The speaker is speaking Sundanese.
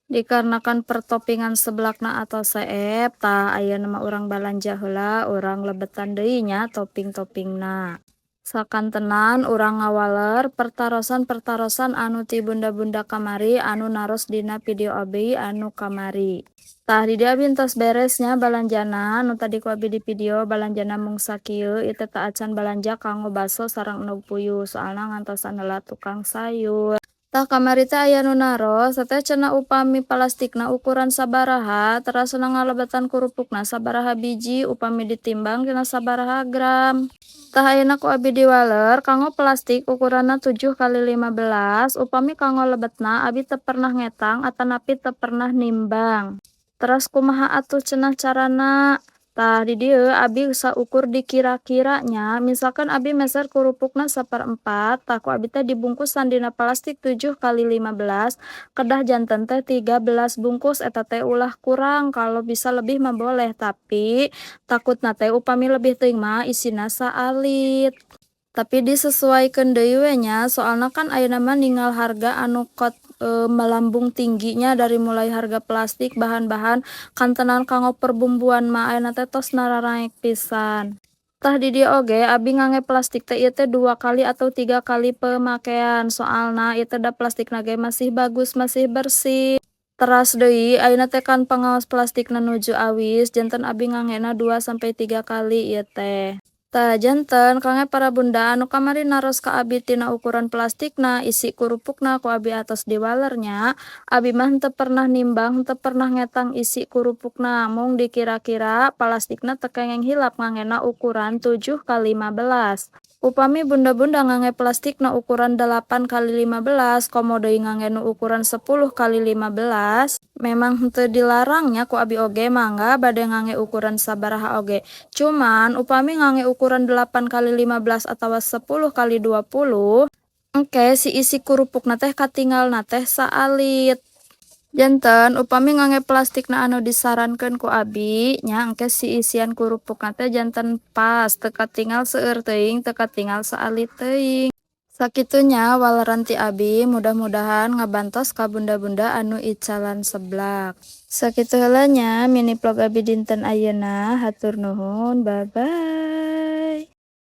Dikarenakan pertopingan seblakna atos seep, tah ayeuna mah urang balanja heula, urang lebetan deui nya topping-toppingna. Sakantenan urang ngawaler pertarosan-pertarosan anu ti bunda-bunda kamari anu naros dina video abi anu kamari. Tah, di dieu abi entos beres nya balanjana. Nu tadi ku abi di video balanjana mung sakieu. Ieu teh teu acan balanja kanggo baso sareng endog puyuh, soalna ngantosan heula tukang sayur. Tah, kamari teh aya nu naros, "Teteh, cenah upami plastikna ukuran sabaraha, teras ngalebetan kerupukna sabaraha biji, upami ditimbang cenah sabaraha gram?" Tah, ayeuna ku abi diwaler. Kanggo plastik ukuranna 7 kali 15. Upami kanggo lebetna, abi teu pernah ngetang atanapi teu pernah nimbang. "Teras kumaha atuh?" cenah carana. Tah, di dieu abi saukur dikira-kira nya. Misalkan abi meser kerupukna saperempat, tah ku abi teh dibungkusan dina plastik 7 kali 15 kedah janten teh 13 bungkus. Eta teh ulah kurang, kalau bisa lebih mah boleh, tapi takutna teh upami lebih teuing mah isina saalit. Tapi disesuaikan deui we nya, soalna kan ayeuna mah ningal harga anu kot melambung tinggi nya, dari mulai harga plastik, bahan-bahan kantenan kanggo perbumbuan mah ayeuna teh tos nararaek pisan. Tah, di dieu oge abi ngangge plastik teh ieu teh dua kali atau tiga kali pemakaian, soalna ieu teh da plastikna ge masih bagus, masih bersih. Teras deui ayeuna teh kan pangaos plastikna nuju awis, janten abi nganggena 2 sampai 3 kali ieu teh. Tah, janten kangge para bunda anu kamari naros ka abi tina ukuran plastikna, isi kerupukna, ku abi atos diwaler nya. Abi mah henteu pernah nimbang, henteu pernah ngetang isi kerupukna, mung dikira-kira plastikna teu kenging hilap nganggena ukuran 7 kali 15. Upami bunda-bunda ngangge plastikna ukuran 8 kali 15, komo deui ngangge nu ukuran 10 kali 15, memang henteu dilarang nya ku abi oge, mangga bade ngangge ukuran sabaraha oge. Cuman upami ngangge ukuran 8 kali 15 atawa 10 kali 20, engke si isi kerupukna teh katingalna teh saalit. Janten upami ngangge plastikna anu disarankeun ku abi nya, engke si isian kerupukna teh janten pas, teu katingal seueur teuing, teu katingal saalit teuing. Sakitu nya waleran ti abi, mudah-mudahan ngabantos ka bunda-bunda anu icalan seblak. Sakitu heula nya mini vlog abi dinten ayeuna, hatur nuhun, bye bye.